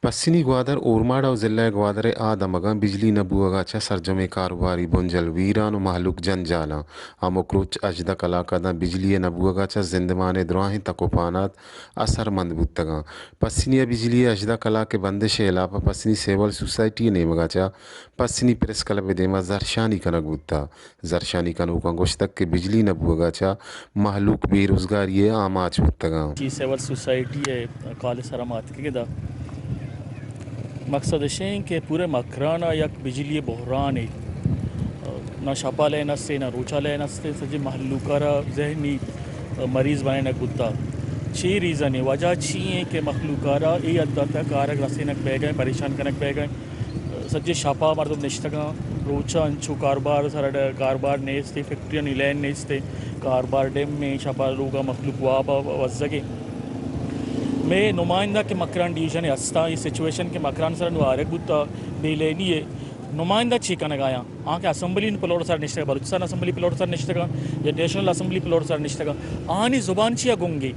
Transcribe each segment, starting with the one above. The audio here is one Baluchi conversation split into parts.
پسنی گوادر اورماڑہ و ضلع گوادر ء آ دمگاں بجلی نہ بوہگا چہ سرجمیں کاروباری بنجل ویران و مہلوک جنجالاں۔ ہمک روچ ہژدہ کلاک ء داں بجلی ء نہ بوہگا چہ زندمان ء دراہیں تک و پانات اثرمند بوتگاں۔ پسنی ء بجلی ء ہژدہ کلاک ء بندش ء ہلاپ ء پسنی سیول سوسائٹی ء نیمگا چہ پسنی پریس کلب ء دیما زھرشانی کنگ بوتہ۔ زھرشانی کنوکاں گوشتگ کہ بجلی نہ بوہگا چہ مہلوک بے روزگاری ء آماچ بوتگاں۔ چی سول سوسائٹی ء کال ء سرا ما اتکگ ایں دا۔ مقصد اش ایں کہ پورے مکران ء یک بجلی ء بحران ء، نہ شپا لین است، نہ روچا لین است، سجے مہلوک ء را ذہنی مریض بنائینگ بوتا۔ چی ریزن ء، وجہ چی ایں کہ مہلوک ء را اے حد تک آرگ رسینگ بیگ ء، پریشان کنگ بیگ ء؟ سجے شپا مردم نشتگاں، روچا انچو کاروبار سرا کاروبار نیست، فیکٹریانی لین نیست، کاروبار ڈیم ایں، شپا لوگا مخلوق وابا وزگے۔ مئے نمائندہ کہ مکران ڈویژن ہستاں، اے سچویشن کہ مکران سرا نو آرگ بوتا، بے لینی اے، نمائندہ چی کنگ آیاں؟ آں کہ اسمبلی پلور سر نشتگ، بلوچستان اسمبلی پلور سر نشتگاں یا نیشنل اسمبلی پلور سر نشتگاں، آنی زبان چیا گنگے؟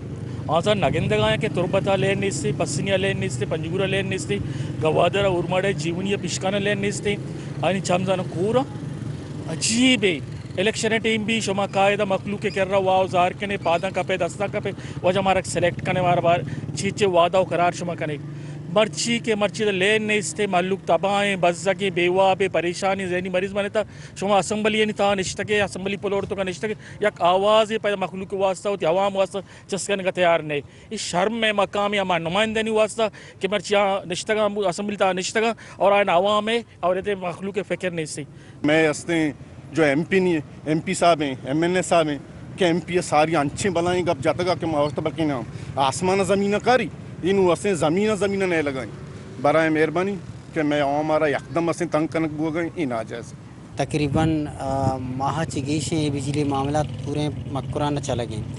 آزا نگندگایا کہ تربت ء لین نیستے، پسنی ء لین نیستے، پنجگور ء لین نیستے، گوادر ء اورماڑہ ء جیونی ء پشکان ء لین نیستے، آنی چم زاناں کور ء۔ عجیب اے، الیکشن ء ٹیم بھی شما قاعدہ مخلوق ء کرا واو زار کنے، پاداں کپے، دستاں کپے، واجہ مارا سلیکٹ کنے، مارا بار چی چی وعدہ و قرار شما کنے۔ مرچی کہ مرچی لین نیستے، مخلوق تباہ ایں، بزگ ایں، بے واب ایں، پریشان ایں، ذہنی مریض بنتا، شما اسمبلی انی تہا نشتگے، اسمبلی پلور توکا نشتگے، یک آوازے پہ مخلوق واسطہ وتی عوام واسطہ چست کنگا تیار نہ۔ اے شرم ء مقام ء ہما نمائندہانی واسطہ کہ مرچی آ نشتگاں، اسمبلی تہا نشتگاں اور آیان عوام ء اور ادے مخلوق ء فکر نیستی۔ مئے ہستیں جو ایم پی نی، ایم پی صاحب ہیں، ایم این اے صاحب ہیں کہ ایم پی ء ساری انچیں بلائیں گپ جتگا کہ ما واسطہ بلکہ نہ آسمان ء زمین ء کاری، انو ہستیں زمین ء زمین ء نہ لگائیں۔ برائے مہربانی کہ مئے عوام ء را یکدم ہستیں تنگ کنگ بوگا ایں، اے ناجائز۔ تقریباً، آ، ماہ چہ گیشیں اے بجلی معاملات پوریں مکران ء چلگ انت۔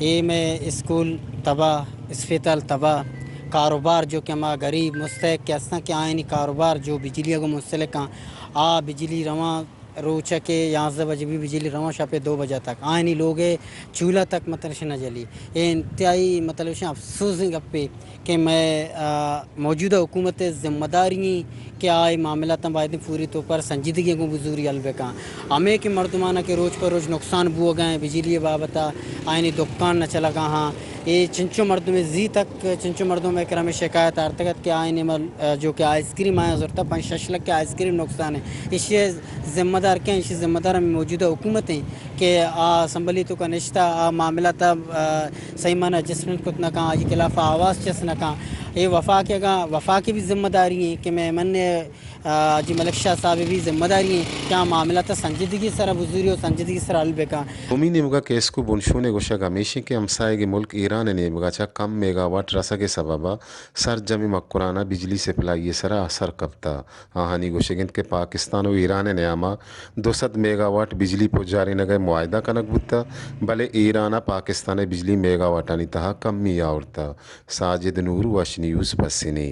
اے مئے اسکول تباہ، اسپتال تباہ، کاروبار جو کہ ہما غریب مستحق کہ ہستاں کہ آیانی کاروبار جو بجلی ء گوں منسلک آں، آ بجلی رواں روچ ء کہ یازدہ بجہ بی بجلی رواں شپ ء دو بجہ تک، آیانی لوگ ء چولہ تک مطلب نہ جلی۔ اے انتہائی مطلب افسوزیں گپے۔ کہ مئے، آ، موجودہ حکومت ء ذمہ داری ایں کہ آ اے معاملاتاں باید پوری طور پر سنجیدگی ء گوں بزوری حل بکن۔ ہمے کہ مردماناں کہ روچ پہ روچ نقصان بوگ ء بجلی ء بابت ء آیانی دکان نہ چلگا ہاں، اے چنچو مردم زی تک، چنچو مردم ء کرا ہمے شکایت آرتگ ات کہ آیانی مل-، آ، جو کہ آئس کریم آیاں زرتا پنچ شش لکھ آئس کریم نقصان ہے۔ ایشی ء ذمہ دار کئے؟ ایشی ذمہ دار ہمے موجودہ حکومت ہیں۔ کہ آ اسمبلی توکا نشتہ، آ معاملات ء، آ، صحیح معنی ء ایڈجسٹمنٹ کت نہ کن، آئی خلاف آواز چست نہ کن۔ اے وفاق ء اگاں وفاق ء بھی ذمہ داری ہیں کہ مئے من ء، آ، حاجی ملک شاہ صاحب ء بھی ذمہ داری ہیں کہ آ معاملات ء سنجیدگی سرا بزوری و سنجیدگی سرا حل بکن۔ دومی نیمگا کہ ایسکو بنشون ء گوشگ ہمیش انت کہ ہمساہگ ملک ایران ء نیمگا چہ کم میگا واٹ رسگ ء سبب ء سرجمیں مکران ء بجلی سپلائی ء سرا اثر کپتہ۔ آہانی گوشگ انت کہ پاکستان و ایران ء نیاما دو سد میگا واٹ بجلی پجارینگ ء معاہدہ کنگ بوتہ، بلے ایران ء پاکستان ء بجلی میگا واٹانی تہا کمی آورتہ۔ ساجد نور، وش نیوز، پسنی۔